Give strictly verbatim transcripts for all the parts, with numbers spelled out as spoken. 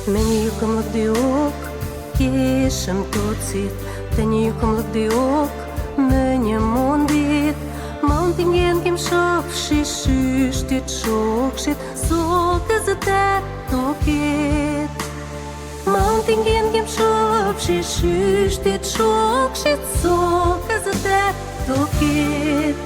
Мыни юкым лыкдеок, кешым тоцит, тыни юкым лыкдеок, мыни мондит. Мам тинген ким шыпши шыштит шокшит, со кызытат токет. Мам тинген ким шыпши шыштит шокшит, со кызытат токет.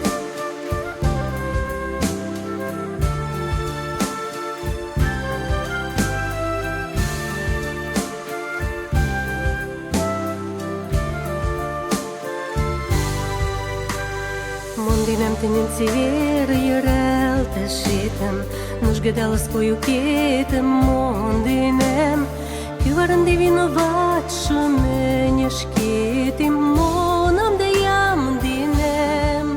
Мондинем тынем цер йӧралтышетым, нужгыдалыс кой юкетым мондинем. Кӧ варынди виноватшы мынь ышкетим, монам да ямдинем.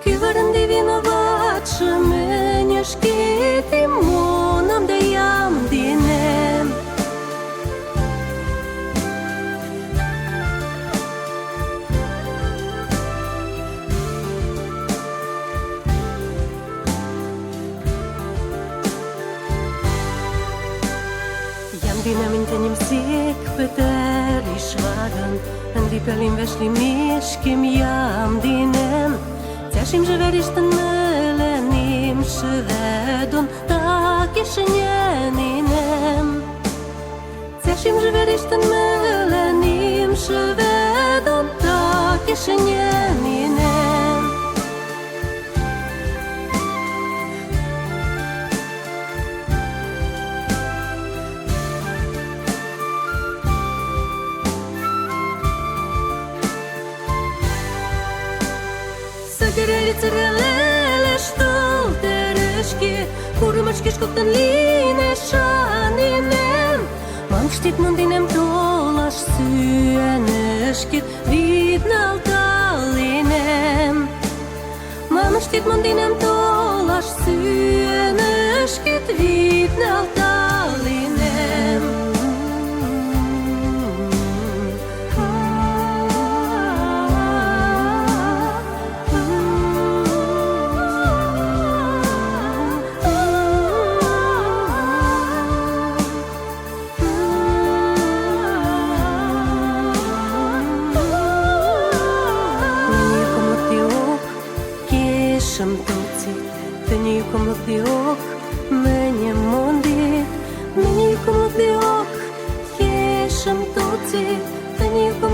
Кӧ варынди виноватшы мынь ышкетим, монам да ямдинем. Ямдинем ин тынем сек пӧтӧриш вадын, ынди пӧлим вешли мешким ямдинем. Цяшим жӧ вериштын мӧлӧним шывӧдун, такеши нянинем. Цяшим жӧ вериштын мӧлӧним шывӧдун, такеши нянинем. Сӧгӧрӧли цыралалеш тӧл тӧрӧшки, курымӧшкиш коктӧн линӧ шанинем. Мам ыштит мондинем толаш сӱӧнӧшкит, видналталинем. Мам ыштит мондинем толаш сӱӧнӧшкит, видналталинем. Мыни юкым лыкдеок, кешым тоцит, тыни юкым лыкдеок, мыни мондит. Мыни юкым лыкдеок, кешым тоцит, тыни юкым